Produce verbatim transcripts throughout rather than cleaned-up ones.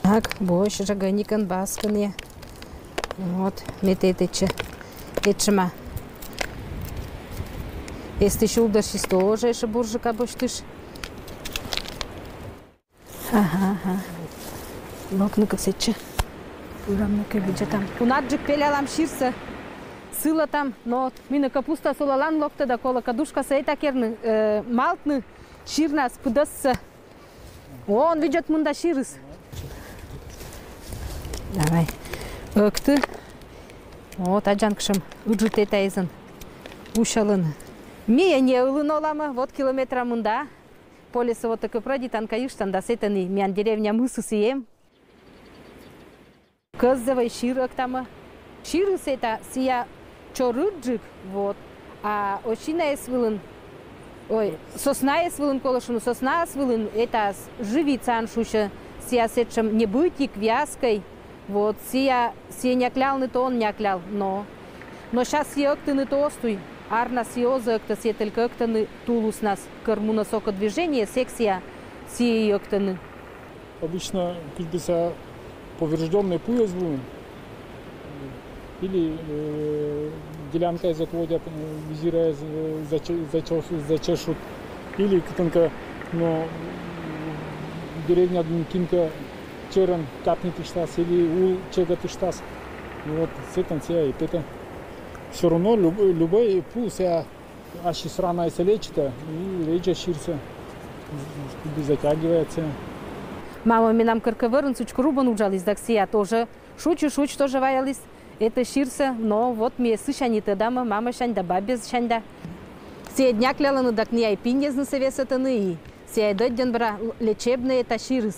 Так, бӧж жӧгӧникӧн баскӧны. Вот, ме тэ этчӧ, этчӧма. Эсті шулдырсьыс тоже эшӧ бурджыка босьтыш. Ага, ага. Локны кӧ сэтчӧ. Пырам на кӧ, видзӧдам. Унаджык пелялам сирсӧ. Сылӧтам, но мый нӧ капуста сулалан локтӧ да, колӧ кадушкасӧ этакерны, э, малтны сирнас пыдӧссӧ. Он, видзӧд, мында сирыс. Давай. Ӧкты. Вот, аддзан, кутшӧм ыджыд этаэзӧн усялӧны. Ми ӧні ылын оламӧ, вот километра мында. Полесӧ вот кӧ пройдитан кӧ, ыштан да сэтӧні миян деревня мысыс и эм. Кӧззӧ вӧй сир ӧктамӧ. Сирыс эта сія чорыдджык, вот. А осинаыс вылын, ой, соснаыс вылын, колӧ шуны, соснаыс вылын этаыс живицаӧн шусьӧ, сія сэтшӧм небытик, вязкӧй, вот, сія, сія няклялны то он няклял, но. Но час сія ӧктыны то оз туй, арнас сія оз ӧктӧ, сія только ӧктӧны тулыснас, кӧр мунӧ сокӧдвижение, сэк сія, сія и ӧктӧны. Обычно кыдз бы сія повреждённӧй пуяс вылын. Или, э, делянкаэз отводят, э, визираяс, э, заче-, зачес-, зачешут. Или кытӧнкӧ, но, м, деревняын кин кӧ черӧн капнитыштас, или ул чегӧтыштас. И вот сэтӧн сія и петӧ. Всё равно люб-, любӧй пу сія ассьыс ранаэсӧ лечитӧ, и лэдзӧ сирсӧ, затягивается. Мама менам кӧркӧ вӧрын сучкурубӧн уджаліс, дак сія тоже шуч и шуч тоже ваяліс этӧ сирсӧ, но вот ми сысянь и тӧдамӧ, мамасянь да бабасянь да. Сія няклялӧны, дак нӧ и пиньӧзнысӧ весӧтӧны, и сія ӧдйӧн бара лечебнӧй эта сирыс.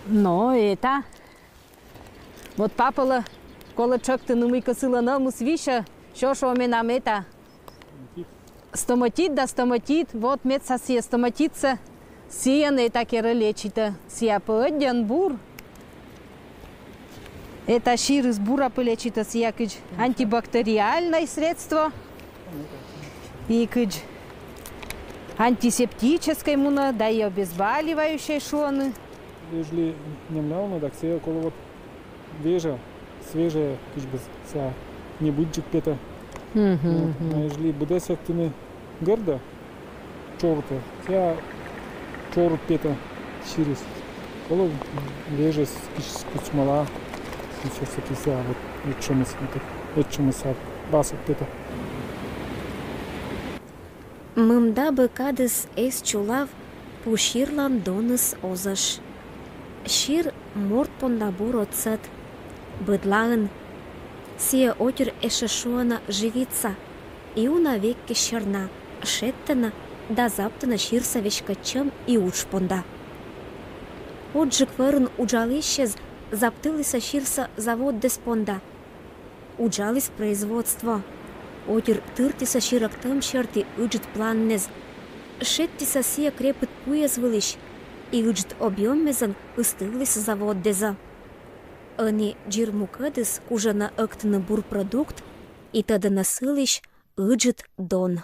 Но эта. Вот папӧлӧ колӧ тшӧктыны, мыйкӧ сылӧн ӧмыс висьӧ, сё шуӧ менам эта. Стоматит да стоматит, вот медся сія стоматитсӧ, сійӧн эта керӧ лечитӧ, сія пӧ ӧдйӧн бур. Эта сирыс бура пӧ лечитӧ, сія кыдз антибактериальнӧй средство. И кыдз антисептическӧй мунӧ, да и обезболивающӧй шуӧны. Ежели нем на, дак сія колӧ вот свежа, свежа, кыдз бы сія небытджык петӧ. Мгм, вот. А ежели быдӧс ӧктыны гӧрда, чорыд, сія чорыд петӧ сирыс. Колӧ вежӧс кыдз кутшӧмкӧ, кыдз сія вот этшӧмыс, вот этшӧмыс басӧ петӧ. Мында бы кадыс эз чулав, пу сирлӧн доныс оз ӧш. Сир морт понда бур отсӧг, быдлаын. Сія отир эшӧ шуӧны живица, и уна веккӧ серна, шедьтӧны да заптӧны сирсӧ веськӧдчӧм и удж понда. Отджык вӧрын уджалысьӧс заптылісӧ сирсӧ заводдӧс понда. Уджаліс производство. Отир тыртісӧ сир ӧктӧм серти ыджыд планнӧс. Шедьтісӧ сія крепыд пуяс вылысь и ыджыд объёммӧсӧн ыстылісӧ заводдӧсӧ. Ӧні дзирмукӧдыс кужӧны ӧктыны бур продукт и тӧдӧны сылысь ыджыд дон.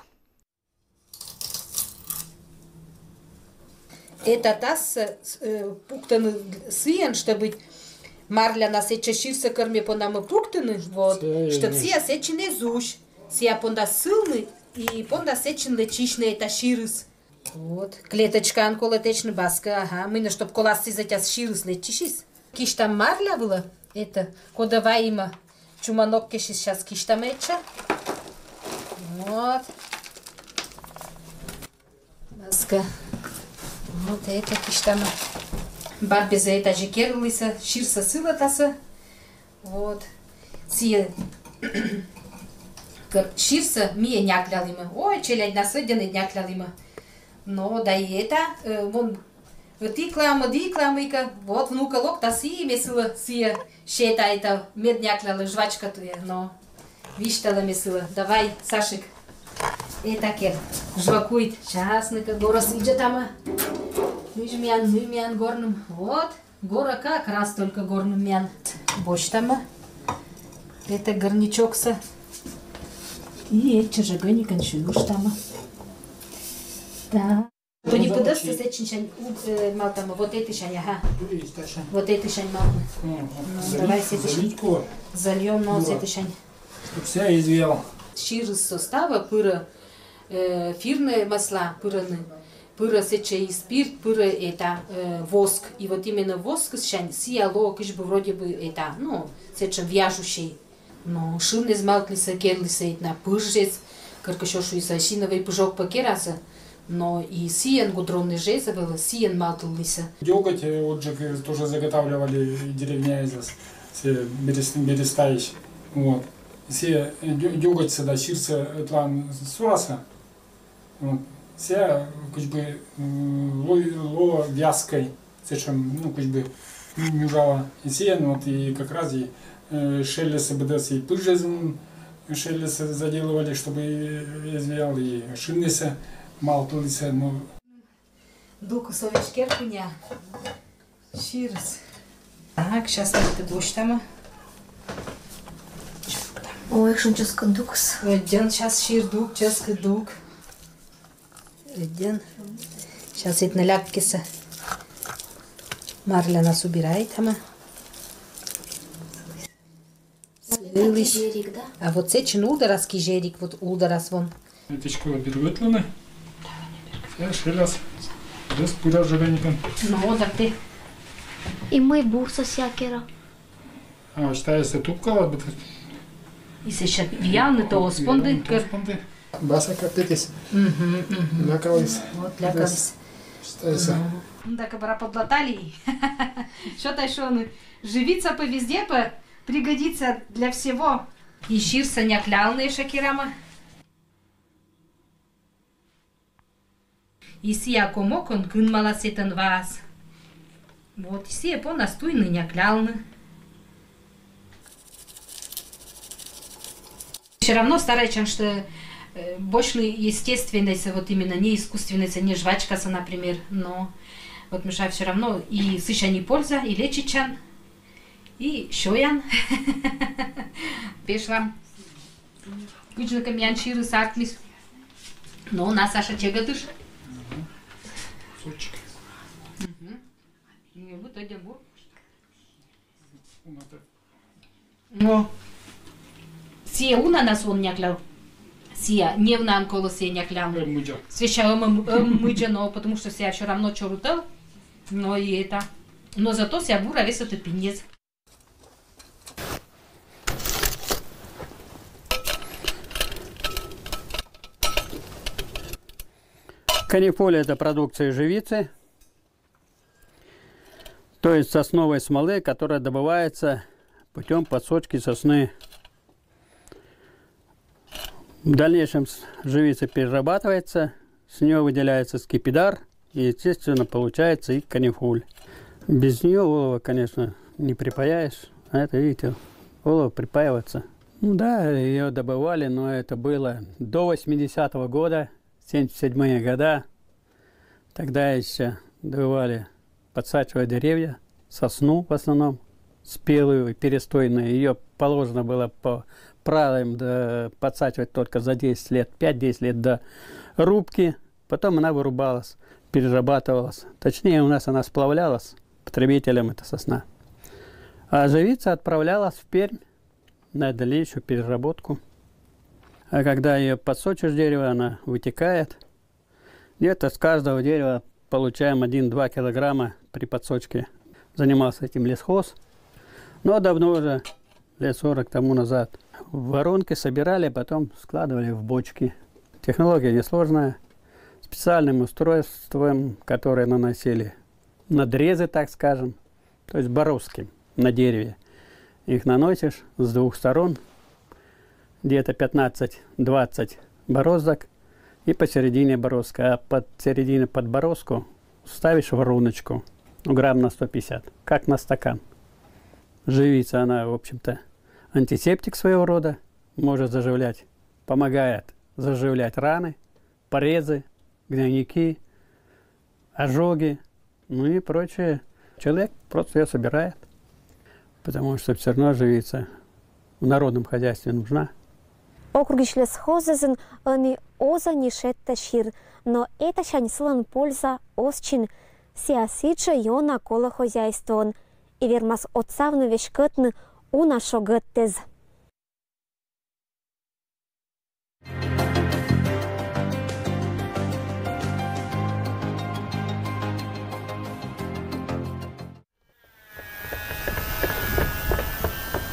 Эта тасӧ, э, пуктӧны сійӧн, чтобы марля на сэтчӧ сирсӧ кӧр ме понам пуктыны, вот, чтоб сія сэтчӧ эз усь, сія понда сылны и понда сэтчӧ лэччысьны эта сирыс. Вот, клеточкаӧн колӧ тэчны баскӧ, ага, мый нӧ, чтоб колас сія сэтчӧс сирыс лэччысис. Кисьтам марля вылӧ, эта, коді вайӧма. Чуманок кӧ сейчас кисьтам этчӧ. Вот. Баскӧ. Вот эта кисьтам. Баббезӧ этажӧ керылісӧ, сирсӧ сылӧ тасӧ. Вот. Сія кӧ-, сирсӧ ми няклялімӧ. Ой, челядь на сэтчӧ няклялімӧ. Но да и эта, э, вон, ӧтиклам, ӧтикламикӧ, вот внукӧ локтас и ме сылы сія сета эта, мед няклялӧ, жвачка туя, но висьталӧ ме сылы. Давай, Сашик, эта кер, жвакуйт. Час нӧ кӧ горӧ сідз этамӧ. Нуй миян, нуй миян горным. Вот, горӧ как раз только горным миян. Босьтамӧ эта горничоксӧ. И этчӧ жӧгӧникӧн сюдыштамӧ. Да. Тоді пыдӧсті сэтшӧмсянь, э, малтам, вот этысянь, ага. Вот этысянь малтам. Ну, давай сэтысянь. Зальём, но сэтысянь. Чтоб сійӧ эз виял. Сирыс состава пырӧ, э, эфирнӧй масла пырӧны. Пырӧ сэтчӧ и спирт, пырӧ это, э, воск. И вот именно воскыссянь сійӧ лоӧ кыдз бы вроде бы это, ну, сэтшӧм вяжущӧй. Но шын эз малтлісӧ, керлісӧ ӧтнам пыжӧс, кӧркӧ сё шуисӧ, осиновый пыжок пӧ керасӧ, но и сійӧн гудроннӧй жӧ эз вӧвлы, сійӧн малтлісӧ. Дёготь, э, отжык, э, тоже заготавливали деревняэзас, сійӧ берес-, берестаысь. Вот. Сійӧ, э, дё-, дёготьсӧ да сирсӧ, э, ӧтлаын сурасӧ. Вот. Сійӧ, кыдз бы, м, ло-, лоӧ вязкӧй, сэтшӧм, ну, кыдз бы, м, нюжала. И сійӧн, ну, вот, и как раз и, э, шелльяссӧ быдӧн и пыжӧсӧн, шелльяссӧ заделывали, чтобы, э, эз виял, и шыннысӧ, малтлісӧ, ну. Дукыс овеч керкуня. Сирыс. Так, щас ми тадз восьтам. Ой, ещё чӧскыд дукыс. Ӧддьӧн щас сир дук, чӧскыд дук. Ӧддьӧн. Щас ӧтнам ляпкесӧ. Марлянас убирайтам. Сылысь. Кизерик, да? А вот сэтшӧм улдарас кизерик, вот улдарас вон. Этіськӧ бергӧдлыны. Сійӧ шелльяс. Дас пырас жӧ кӧ некӧн. Ну, вот так ты. И мый бурсӧ сійӧ керӧ. А, считается, тупкала, быт. И сэсся виянлы то оз понды, кӧр. Баса кӧ петіс. Мгм, мгм. Лякаліс. Вот, лякаліс. Считается. Мгм. Ну, так и бара подлатали. Что-то ещё, ну, живица пӧ везде пӧ пригодится для всего. И сирсӧ няклялны ещӧ керам. И сійӧ комокӧн кынмалас сэтӧн ваас. Вот, и сійӧ понас туйны няклялны. Всё равно старайтчан, что, э, босьтны естественнӧйсӧ, вот именно не искусственнӧйсӧ, не жвачкасӧ, например, но вот, мися, всё равно и сысянь и польза, и лечитчан, и сёян. Пешлам. Кыдз нӧ кӧ миян сирыс артмис. Но на, Саша, чегӧтыштӧ. Кусочек. Мгм. Не, вот один вот. Но. Сійӧ унанас он няклял. Сійӧ, не унаӧн колӧ сійӧ няклял. Ӧм мыдзӧ. Сійӧ ӧм, ӧм, ӧм мыдзӧ, но потому что сійӧ всё равно чорыд ӧвӧл. Но и это. Но зато сійӧ бура веситӧ пиньӧс. Канифоль — это продукция живицы, то есть сосновой смолы, которая добывается путём подсочки сосны. В дальнейшем с-, живица перерабатывается, с неё выделяется скипидар, и, естественно, получается и канифоль. Без неё олово, конечно, не припаяешь, а это, видите, олово припаивается. Ну да, её добывали, но это было до восьмидесятого года, семьдесят седьмые года. Тогда ещё добывали, подсачивая деревья, сосну в основном, спелую и перестойную. Её положено было по правилам до-, подсачивать только за десять лет, пять-десять лет до рубки. Потом она вырубалась, перерабатывалась. Точнее, у нас она сплавлялась, потребителям эта сосна. А живица отправлялась в Пермь на дальнейшую переработку. А когда её подсочишь дерево, она вытекает. Где-то с каждого дерева получаем один-два килограмма при подсочке. Занимался этим лесхоз. Но давно уже, лет сорок тому назад. В воронке собирали, а потом складывали в бочки. Технология несложная. Специальным устройством, которое наносили надрезы, так скажем, то есть бороздки на дереве. Их наносишь с двух сторон, где-то пятнадцать-двадцать бороздок, и посередине бороздка. А под середине, под бороздку ставишь вороночку, ну, грамм на сто пятьдесят, как на стакан. Живица, она, в общем-то, антисептик своего рода, может заживлять, помогает заживлять раны, порезы, гнойники, ожоги, ну и прочее. Человек просто её собирает, потому что всё равно живица в народном хозяйстве нужна. Округысь лесхозэзын ӧні оз-а ни шедьтӧ сир, но этасянь сылӧн польза оз чин, сійӧ сідзжӧ ёна колӧ хозяйствоын и вермас отсавны веськӧдны уна шогӧттӧ.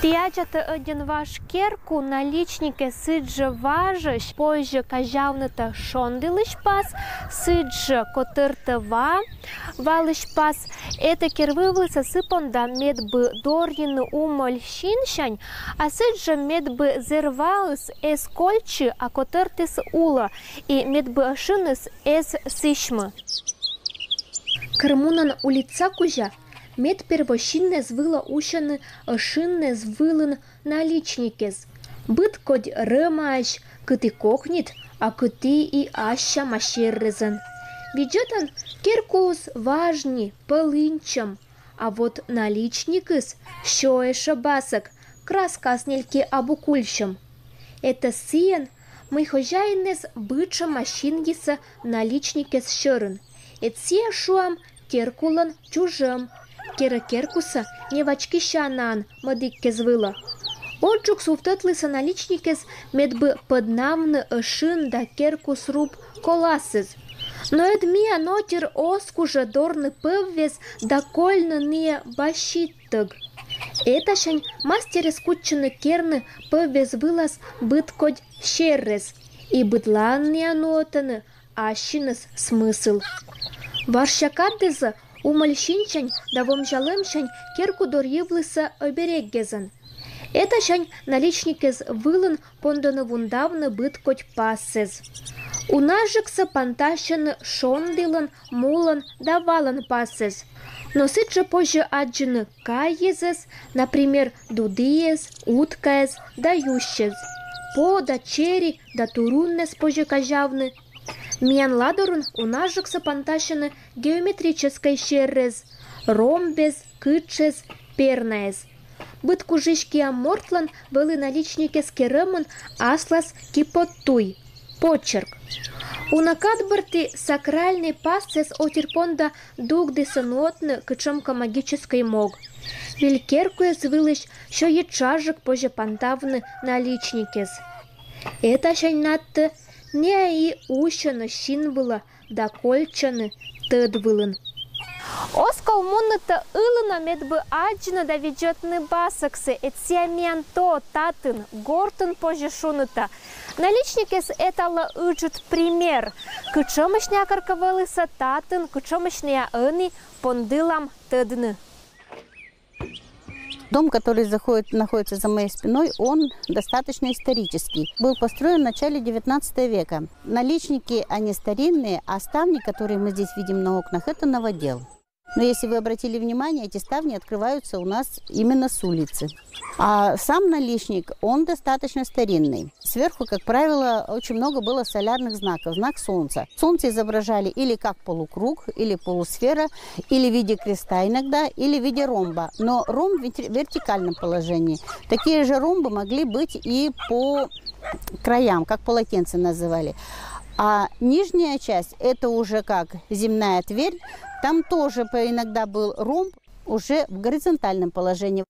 Ті аддзатӧ ӧдйӧн важ керку, наличникӧс сідзжӧ важӧсь, позьӧ казявнытӧ шонділысь пас, сідзжӧ котӧртӧ ва, валысь пас. Этӧ кервывлысӧ сы понда, медбы дорйыны умӧль синсянь, а сідзжӧ медбы зэр ваыс эз кольччы, а котӧртыс улӧ, и медбы ӧшиныс эз сісьмы. Кыр мунан улица кузя, мед первой синнэз вылӧ усьӧны ӧшиннэз вылын наличникез. Быд кодь рӧмаӧсь, кыті кокнит, а кыті и ас сяма серрезӧн. Видзӧдан, керкуыс важ ни, пӧлыньтчӧм, а вот наличникыс сё ещӧ басӧг, краскаыс нельки абу кульсьӧм. Этӧ сійӧн, мый хозяиныс бытшӧма синйысӧ наличникез сьӧрын. Эд сійӧ, шуам, керкулӧн чужӧм, керӧ керкусӧ невачкисянаӧн мӧдыськӧд вылӧ. Отжык сувтӧдлысӧ наличникез, медбы пӧднавны ӧшин да керкусруб коласыс. Но эд миян отир оз кужӧ дорны пӧввез да кольны ныа баситӧг. Этасянь мастеръяс кутчӧны керны пӧввез вылас быд кодь серрез, и быдлаын ныа нуӧдӧны ассьыныс смысл. Важся кадӧзлӧ умӧль синсянь да вомзалӧмсянь керку дорйывлысӧ ӧбереггезӧн. Этасянь наличникез вылын пондӧны вундавны быд кодь пассӧ. Унажыксӧ пантасьӧны шонділӧн, мулӧн да валӧн пассӧ. Но сідзжӧ позьӧ аддзыны кайезӧс, например, дудіез, уткаез да юсьсьӧс. По да чери да туруннэс позьӧ казявны. Миян ладорын унажыксӧ пантасьӧны геометрическӧй серрез, ромбез, кытшез, пернаез. Быд кужысь киа мортлӧн вӧлі наличникез керӧмын аслас киподтуй, почерк. Уна кад бӧрти сакральнӧй пассӧс отир понда дугдісӧ нуӧдны кытшӧмкӧ магическӧй мог. Виль керкуэз вылысь сё ещӧджык позьӧ пантавны наличникез. Этасянь надтӧ ныа и усьӧны син вылӧ да кольччӧны тӧд вылын. Оз ков муннытӧ ылынӧ, медбы аддзыны да видзӧдны басӧксӧ, эд сійӧ миян то татын, гортын, позьӧ шунытӧ. Наличникез эталӧ ыджыд пример. Кытшӧмысь ныа коркӧ вӧлісӧ татын, кытшӧмысь ныа ӧні, пондылам тӧдны. Дом, который заходит, находится за моей спиной, он достаточно исторический. Был построен в начале девятнадцатого века. Наличники, они старинные, а ставни, которые мы здесь видим на окнах, это новодел. Но если вы обратили внимание, эти ставни открываются у нас именно с улицы. А сам наличник, он достаточно старинный. Сверху, как правило, очень много было солярных знаков, знак солнца. Солнце изображали или как полукруг, или полусфера, или в виде креста иногда, или в виде ромба. Но ромб в вертикальном положении. Такие же ромбы могли быть и по краям, как полотенце называли. А нижняя часть, это уже как земная тверь, там тоже иногда был ромб, уже в горизонтальном положении.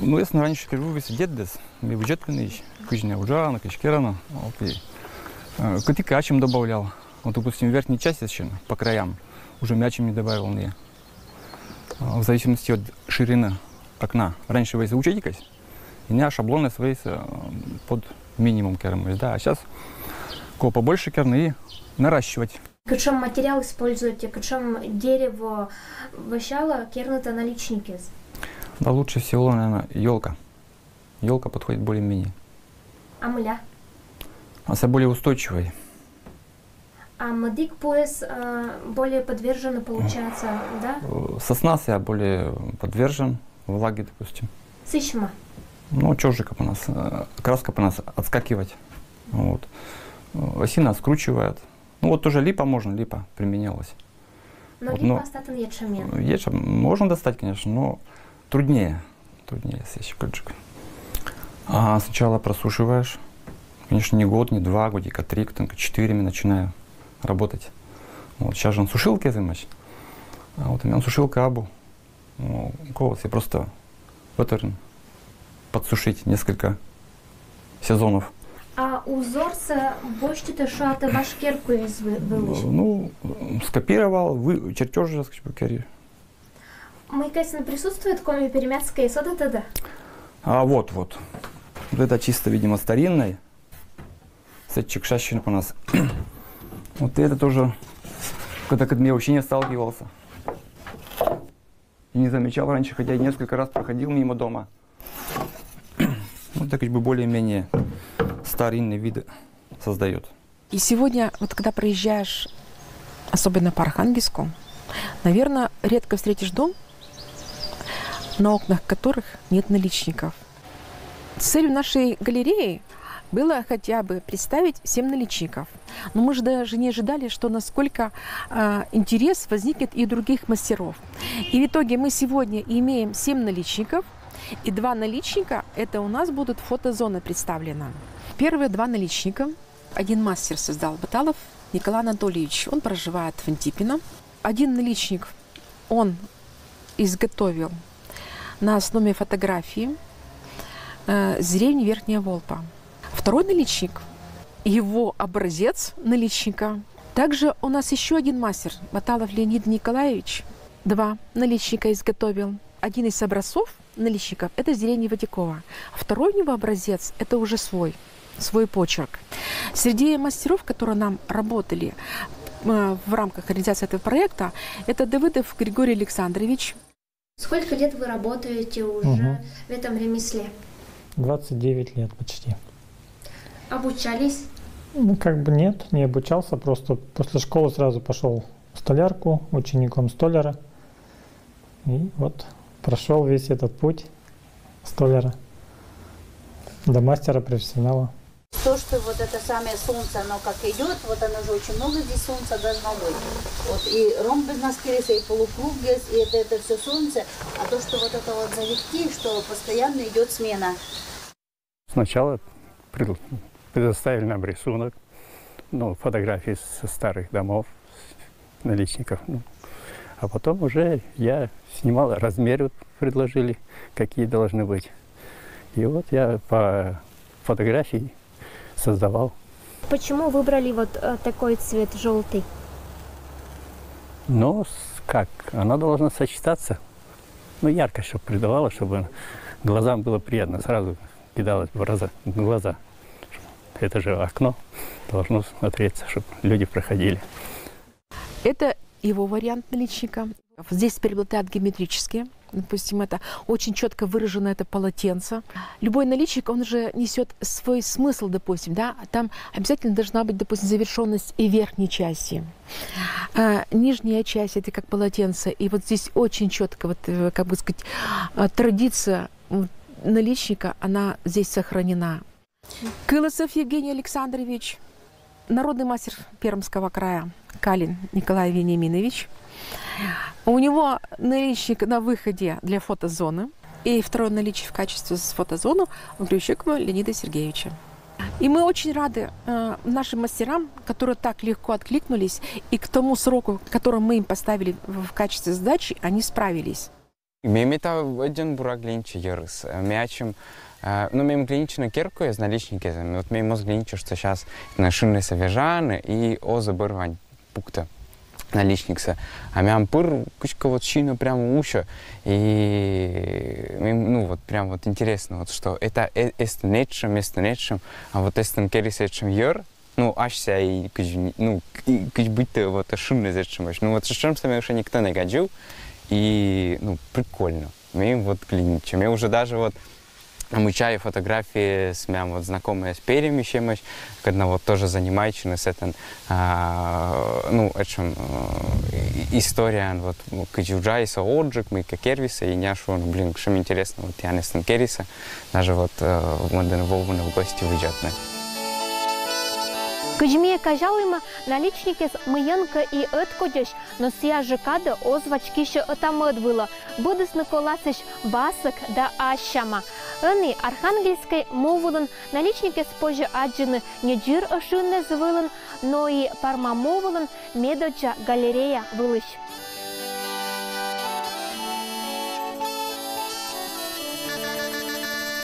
Ну, если раньше кервывсӧ деддіс, ми видзӧдкӧ нин, кыдзи ныа уджалӧны, кыдзи керӧны, окей. Кыдзкӧ ачым добавлял. Вот, допустим, верхняя часть ещё по краям, уже ми ачым не добавил ныа. В зависимости от ширины окна. Раньше вӧлі учебникъяс, и ныа шаблоннас вӧлі под минимум керӧмаӧсь, да, а сейчас кого побольше керны и наращивать. Кытшӧм материал используете, кытшӧм дерево, вӧсялӧ кернытӧ наличникез? Да, лучше всего, наверное, ёлка. Ёлка подходит более-менее. А мыля? А сійӧ более устойчивый. А мӧдік пуэс более подвержены, получается, да? Сосна сійӧ более подвержен влаге, допустим. Сісьмӧ? Ну, чожик у нас, краска у нас отскакивать. Вот. Осина скручивает. Ну вот тоже липа можно, липа применялась. Но вот, липа но остатӧ етшӧмӧн. Етшӧм можно достать, конечно, но труднее. Труднее сечь кыдзкӧ. А сначала просушиваешь, Конечно, не год, не два, годика три, там, четыре ми начинаю работать. Вот, сейчас же он сушилка зимась. А вот у меня сушилка абу. Ну, колос, я просто вытарен подсушить несколько сезонов. А узорсӧ босьтӧ шуам, ваш керкаыс вылысь? Ну, скопировал, вы, чертежи, скажем, кери. Мыйкӧ сэн присутствует коми-пермяцкӧй, содӧ тӧдӧ? А вот, вот. Вот это чисто, видимо, старинный. Сетчик шащин у нас. Вот это тоже, когда, когда я вообще не сталкивался. И не замечал раньше, хотя я несколько раз проходил мимо дома. Вот так как бы более-менее старинный вид создает. И сегодня, вот когда проезжаешь, особенно по Архангельску, наверное, редко встретишь дом, на окнах которых нет наличников. Целью нашей галереи было хотя бы представить семь наличников. Но мы же даже не ожидали, что насколько э, интерес возникнет и у других мастеров. И в итоге мы сегодня имеем семь наличников, и два наличника, это у нас будут фотозона представлена. Первые два наличника один мастер создал, Баталов Николай Анатольевич, он проживает в Антипино. Один наличник он изготовил на основе фотографии э, с деревни Верхняя Волпа. Второй наличник, его образец наличника. Также у нас еще один мастер, Баталов Леонид Николаевич, два наличника изготовил. Один из образцов наличников – это с деревни Ватикова. Второй у него образец – это уже свой, свой почерк. Среди мастеров, которые нам работали э, в рамках реализации этого проекта, это Давыдов Григорий Александрович. Сколько лет вы работаете уже Мгм. в этом ремесле? двадцать девять лет почти. Обучались? Ну, как бы нет, не обучался, просто после школы сразу пошел в столярку, учеником столяра. И вот прошел весь этот путь столяра до мастера-профессионала. То, что вот это самое солнце, оно как идет, вот оно же очень много здесь солнца должно быть. Вот и ромб без нас керис, и полукруг есть, и это, это все солнце. А то, что вот это вот завитки, что постоянно идет смена. Сначала пред- предоставили нам рисунок, ну, фотографии со старых домов, наличников. Ну, а потом уже я снимал, размеры предложили, какие должны быть. И вот я по фотографии создавал. Почему выбрали вот э, такой цвет желтый? Но с- как? Она должна сочетаться. Ну, яркость, чтобы придавала, чтобы глазам было приятно. Сразу кидалось в раза- в глаза. Это же окно должно смотреться, чтобы люди проходили. Это его вариант наличника. Здесь преобладают геометрические. Допустим, это очень четко выражено это полотенце. Любой наличник, он же несет свой смысл, допустим, да, там обязательно должна быть, допустим, завершенность и верхней части. А нижняя часть это как полотенце, и вот здесь очень четко, вот, э, как бы сказать, а, традиция м, наличника, она здесь сохранена. Кылысов Евгений Александрович, народный мастер Пермского края Калин Николай Вениаминович. У него наличник на выходе для фотозоны. И второй наличник в качестве с фотозону Грищикова Леонида Сергеевича. И мы очень рады э, нашим мастерам, которые так легко откликнулись и к тому сроку, который мы им поставили в качестве задачи, они справились. Мем этӧ ӧддьӧн бура глинича йӧрыс. Ме ачым, э, ну, мем глиничанныд керкаӧ наличникъясӧн. Вот ме моз глинича, что сейчас на шыннысӧ вежаны и оз бӧр вань пуктӧ наличниксӧ. А мем пыр кыдзкӧ вот синӧ прямо усьӧ. И мем, ну, вот прям вот интересно, вот что это э- эстын этшӧм, эстын этшӧм, а вот эстын керис этшӧм йӧр, ну, асьсӧ и кыдз, ну, и кыдз быттьӧ вот шынныс этшӧмӧсь. Ну, вот сэтшӧмсӧ ме ещё нигӧн эг аддзыв, и, ну, прикольно. Ме вот глинича. Ме уже даже вот, а, мычай фотографии с мем вот знакомые с Перми сэтшӧмӧсь, кӧдны вот тоже занимайтчыны сэтӧн, а, ну, этшӧм, э, и- историяӧн, вот, ну, кыдз уджалісны, отжиг, мыйкӧ керисны, и няшу, ну, блин, сэтшӧм интересно, вот, тіян эстын керисны, даже вот, э, мӧдӧны Воваӧ в гости выйдзны. Кыдз ми казялім, наличникез мыйӧнкӧ и ӧткодьӧсь, но сійӧ жӧ кадӧ оз вачкисьӧ ӧта-мӧд вылӧ, быдыс нык оласьысь басӧк да азяма. Ӧні Архангельскӧй му вылын наличникез позьӧ аддзыны не дзир ӧшинь нин вылын, но и Парма му вылын медоддза галерея вылысь.